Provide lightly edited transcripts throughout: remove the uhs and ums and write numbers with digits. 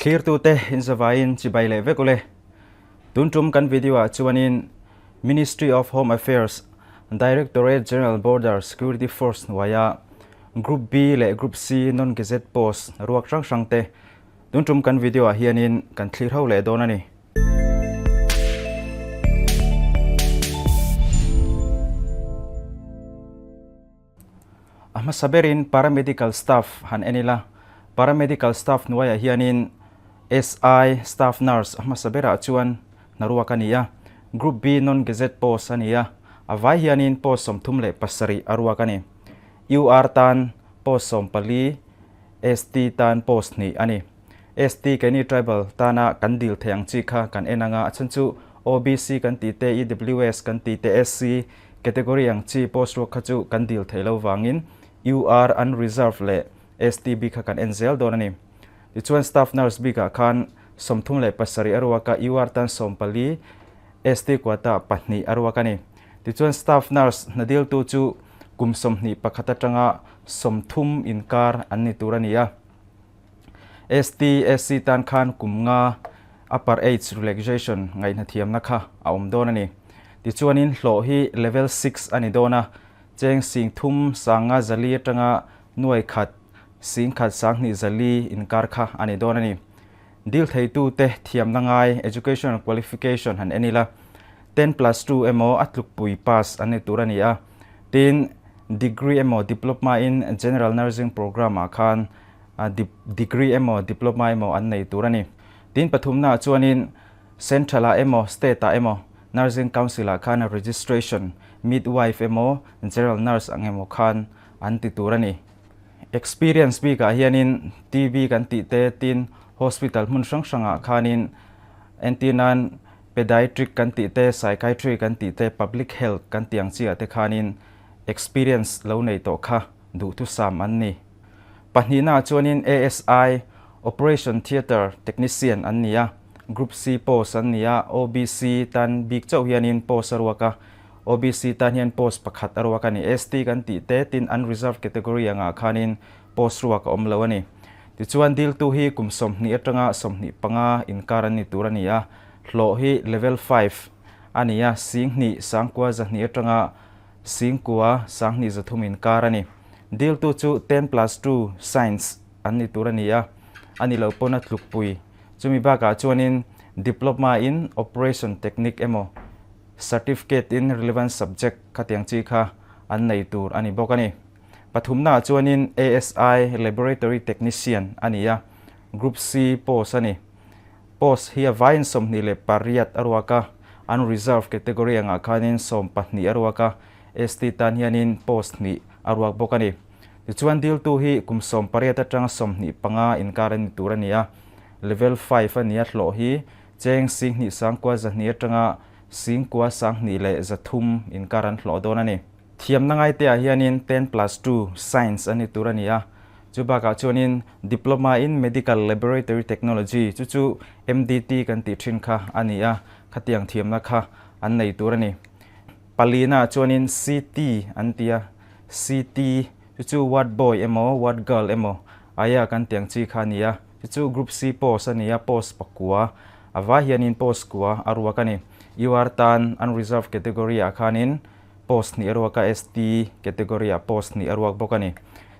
Thlirtute inzavaiin chibai leh vek ule. Tun tum kan video ah chuanin Ministry of Home Affairs Directorate General Border Security Force hnuaia Group B leh Group C non-gazette post ruak hrang hrang te tun tum kan video ah hianin kan thlir ho leh dawn a ni. A hmasa berin Paramedical Staff han en ila, Paramedical Staff hnuaiah hianin SI, Staff Nurse, a hmasa berah chuan hnaruak a ni a, Group B Non-Gazette Post a ni a, a vai hianin post 37 a ruak a ni. UR tan post 14, ST tan post hnih a ni. ST keini tribal tana kan dil thei ang chi kha kan en anga a chhan chu OBC kan tih te, EWS kan tih te, SC category ang chi post ruak kha chu kan dil thei lo vangin UR unreserved leh ST bik kha kan en zel dawn a ni. Tichuan staff nurse bikah khan 37 a ruak a, UR tan 14, ST quota pahnih a ruak a ni. Tichuan staff nurse hna diltu chu kum 21 atanga 30 inkar an ni tur a ni a. ST, SC tan khan kum nga upper age relaxation ngaihhnathiamna kha a awm dawn a ni. Tichuanin hlawh hi level six a ni dawn a, cheng sing thum sanga zali atanga nuai khat sing khat sanghnih zali inkar kha a ni dawn a ni. Dil theitute thiamna ngai educational qualification han en ila, ten plus two emaw a tlukpui pass an ni tur a ni a, tin degree emaw diploma in general nursing programme ah khan degree emaw diploma emaw an nei tur a ni. Tin pathumnaah chuanin central ah emaw state ah emaw nursing council ah khan registration midwife emaw general nurse ang emaw khan an ti tur a ni. Experience bikah hianin TB kan tih te tin hospital hmun hrang hrangah khanin entir nan pediatric kan tih te, psychiatry kan tih te, public health kan tih ang chiah te khanin experience lo nei tawh kha duhthusam an ni. Pahnihnaah chuanin ASI, Operation Theatre Technician an ni a, Group C post an ni a, OBC tan bik chauh hianin post a ruak a, OBC tan hian post pakhat a ruak a ni. ST kan tih te tin unreserved category angah khanin post ruak a awm lo a ni. Tichuan diltu hi kum 20 atanga 25 inkar an ni tur a ni a, hlawh hi level five a ni a, sing hnih sangkua zahnih atanga singkua sanghnih zathum inkar a ni. Diltu chu ten plus two science an ni tur a ni a, a ni lo pawn a tlukpui. Chumi bakah chuanin diploma in operation technique emaw certificate in relevant subject khatiang chi kha an nei tur a ni bawk a ni. Pathumnaah chuanin ASI Laboratory Technician a ni a, Group C post a ni. Post hi a vaiin 28 a ruak a, unreserved category angah khanin 12 a ruak a, ST tan hianin post hnih a ruak bawk a ni. Tichuan diltu hi kum 18 atanga 25 inkar a ni tur a ni a, Level five a ni a hlawh hi cheng singhnih sangkua zahnih atanga singkua sanghnih leh zathum inkar an hlawh dawn a ni. Thiamna ngaiteah hianin ten plus two science a ni tur a ni a, chu bakah chuanin Diploma in Medical Laboratory Technology chu chu MDT kan tih thin kha a ni a, khatiang thiamna kha an nei tur a ni. Palinaah chuanin CT an ti a, CT chu chu ward boy emaw ward girl emaw aia kan tiang chi kha a ni a, chu chu Group C post a ni a, post pakua a vai hianin post kua a ruak a ni. UR tan unreserved category ah khanin Post hnih a ruak a, ST category ah post hnih a ruak bawk a ni.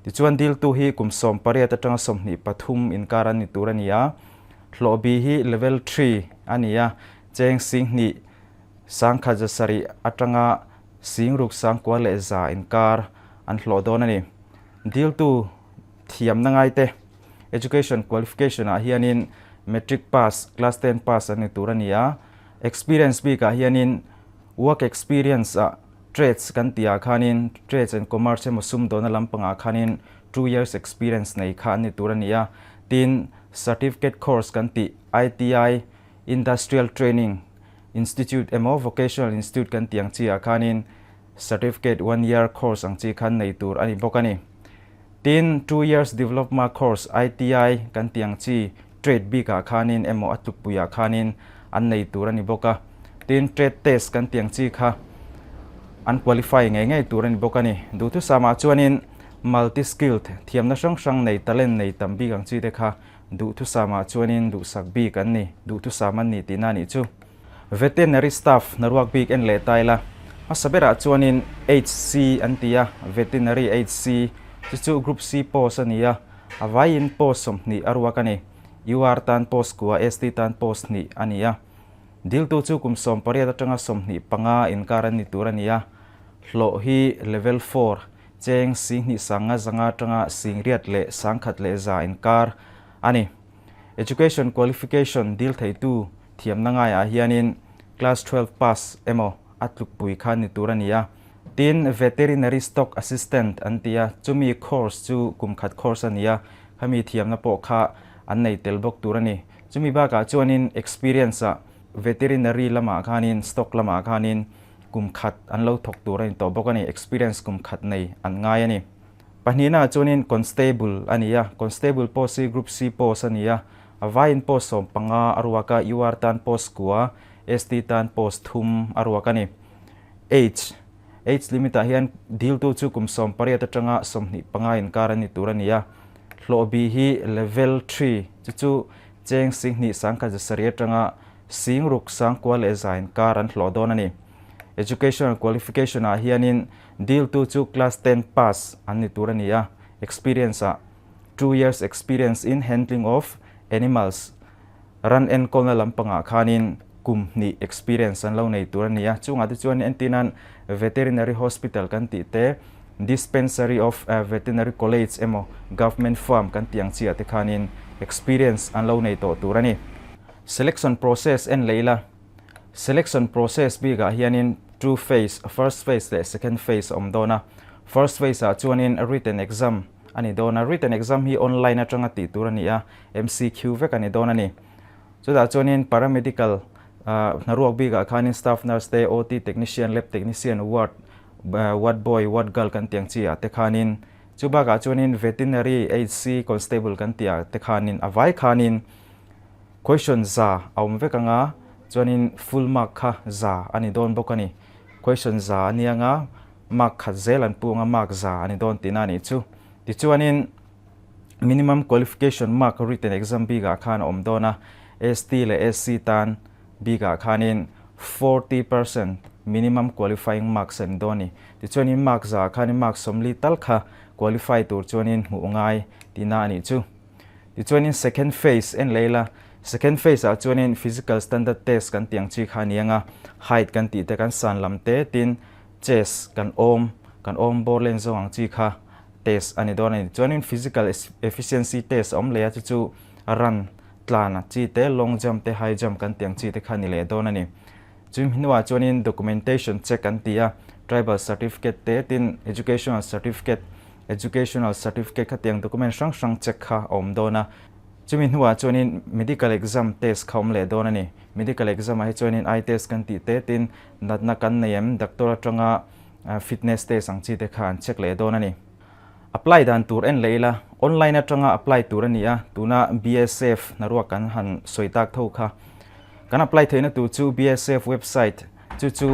Tichuan diltu hi kum 18 atanga 23 inkar an ni tur a ni a, hlawh bi hi level three a ni a, cheng sing hnih sangkhat za sarih atanga sing ruk sangkua leh za inkar an hlawh dawn a ni. Diltu thiamna ngaite education qualification ah hianin matric pass, class ten pass an ni tur a ni a, experience bikah hianin Work experience ah trades kan tih ah khanin trades and commerce emaw sumdawna lampangah khanin two years experience nei kha an ni tur a ni a. Tin, certificate course kan tih ITI, Industrial Training Institute emaw Vocational Institute kan tih ang chi ah khanin certificate one year course ang chi khan nei tur a ni bawk a ni. Tin, two years developma course ITI kan tih ang chi trade bikah khanin emaw a tlukpuiah khanin an nei tur a ni bawk a. Tin, trade test kan tih ang chi kha an qualify ngei ngei tur a ni bawk a ni. Duhthusamah chuanin multi skilled, thiamna hrang hrang nei, talent nei tam bik ang chi te kha Duhthusam ah chuanin duhsak bik an ni, duhthusam an ni tihna a nih chu. Veterinary staff hnaruak bik en leh ta ila, hmasa berah chuanin HC an ti a, Veterinary HC chu chu Group C post a ni a, a vaiin post 20 a ruak a ni. UR tan post kua, ST tan post hnih a ni a. Diltu chu kum 18 atanga 25 inkar an ni tur a ni a, hlawh hi level 4, cheng 2,500 zanga atanga 81,100 inkar a ni. Education qualification dil theitu thiamna ngaiah hianin class 12 pass emaw a tlukpui kha ni tur a ni a. Tin, Veterinary Stock Assistant an ti a, chumi course chu kum khat course a ni a, khami thiamna pawh kha an nei tel bawk tur a ni. Chumi bakah chuanin experience ah veterinary lamah khanin stock lamah khanin kum khat an lo thawk tur a ni tawh bawk a ni, experience kum khat nei an ngai a ni. Pahnihnaah chuanin Constable a ni a, Constable post hi Group C post a ni a, a vaiin post 15 a ruak a, UR tan post kua, ST tan post thum a ruak a ni. Age, Age limit ah hian diltu chu kum 18 atanga 25 inkar a ni tur a ni a, hlawh bi hi level 3 chu chu cheng 2107 atanga 6100 inkar an hlawh dawn a ni. Educational qualification ah hianin Diltu chu class 10 pass an ni tur a ni a, experience ah 2 years experience in handling of animals ran enkawlna lampangah khanin kum hnih experience an lo nei tur a ni a, chungah te chuan entirnan veterinary hospital kan tih te, dispensary of veterinary college emaw government farm kan tih ang chiah te khanin experience an lo nei tawh tur a ni. Selection process en leh ila. Selection process bikah hianin two phase, first phase leh second phase a awm dawn a. First phase ah chuanin written exam a ni dawn a, written exam hi online atanga tih tur a ni a, MCQ vek a ni dawn a ni. Chutah chuanin paramedical hnaruak bikah khanin staff nurse te, OT technician, lab technician, ward, ward boy, ward girl kan tih ang chi ah te khanin, chu bakah chuanin veterinary HC constable kan tih ah te khanin a vai khanin Question za a awm vek anga chuanin full mark kha za a ni dawn bawk a ni. Question za a ni anga mark khat zel an pu anga mark za a ni dawn tihna a nih chu. Tichuanin minimum qualification mark written exam bikah khan a awm dawn a, ST leh SC tan bikah khanin 40% minimum qualifying marks a ni dawn a ni. Tichuanin mark za ah khanin mark 40 tal kha qualify tur chuanin hmuh ngai tihna a nih chu. Tichuanin second phase en leh ila, second phase ah chuanin physical standard test kan tih ang chi kha a ni ang a, height kan tih te kan san lam te tin chest kan awm, kan awm bawr len zawng ang chi kha test a ni dawn a ni. Chuanin physical efficiency test a awm leh a, chu chu run tlan a chi te, long jump te, high jump kan tih ang chi te kha a ni leh dawn a ni. Chumi hnuah chuanin documentation check an ti a, tribal certificate te tin educational certificate, educational certificate khatiang document hrang hrang check kha a awm dawn a. Chumi hnuah chuanin medical exam test kha a awm leh dawn a ni. Medical exam ah hi chuanin eye test kan tih te tin natna kan nei em, doctor atanga fitness test ang chi te kha an check leh dawn a ni. Apply dan tur en leh ila, online atanga apply tur a ni a, tuna BSF hnaruak kan han sawi tak tho kha. Kan apply theihna tur chu BSF website chu chu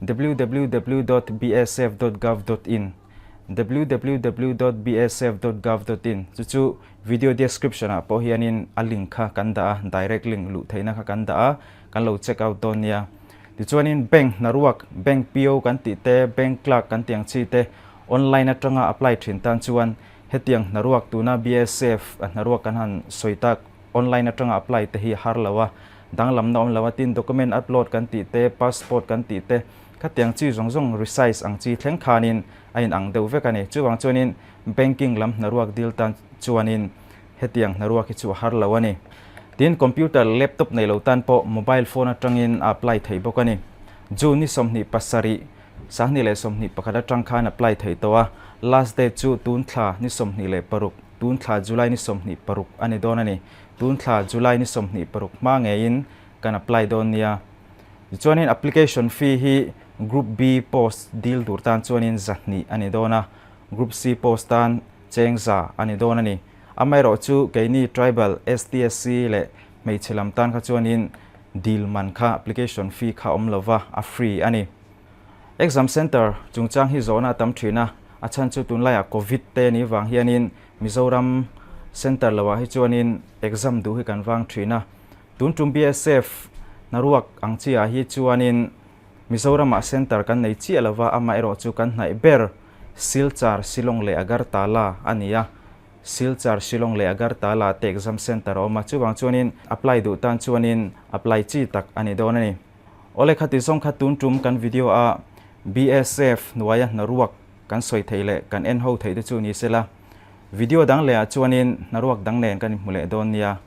www dot bsf dot gov dot in, www dot bsf dot gov dot in, chu chu video description ah pawh hianin a link kha kan dah a, direct link luh theihna kha kan dah a, kan lo check out dawn nia. Tichuanin bank hnaruak, bank PO kan tih te, bank clerk kan tih ang chi te online atanga apply thin tan chuan hetiang hnaruak tuna BSF a hnaruak kan han sawi tak online atanga apply te hi har lo a, danglamna awm lo a, tin document upload kan tih te, passport kan tih te khatiang chi zawng zawng resize ang chi thleng khanin a inang deuh vek a ni. Chuvang chuanin banking lam hnaruak dil tan chuanin hetiang hnaruak hi chu a har lo a ni. Tin, computer, laptop nei lo tan pawh mobile phone atangin a apply thei bawk a ni. June ni 27, 2021 atang khan apply thei tawh a, last date chu tun thla ni 26, tun thla July ni 26 a ni dawn a ni. Tun thla July ni 26 hma ngeiin kan apply dawn nia. Tichuanin application fee hi Group B post dil tur tan chuanin 200 a ni dawn a, Group C post tan cheng za a ni dawn a ni. Amaherawh chu keini tribal, STSC leh hmeichhe lam tan kha chuanin dil man kha application fee kha awm lova a free a ni. Exam center chungchang hi zawhna a tam thin a, a chhan chu tunlaiah covid te ni vang hianin Mizoram Center loah hi chuanin exam duh hi kan vang thin a. Tun tum BSF hnaruak ang chi ah hi chuanin Mizoramah center kan nei chiah lova, amaherawh chu kan hnaih ber Silchar, Shillong leh Agartala a ni a. Silchar, Shillong leh Agartala te exam center a awm a, chuvang chuanin apply duh tan chuanin apply chi tak a ni dawn a ni. Awle khati zawng kha tun tum kan video a BSF hnuaia hnaruak kan sawi theih leh kan en ho theih te chu ni sela, video dang leh ah chuanin hnaruak dang nen kan inhmu leh dawn nia.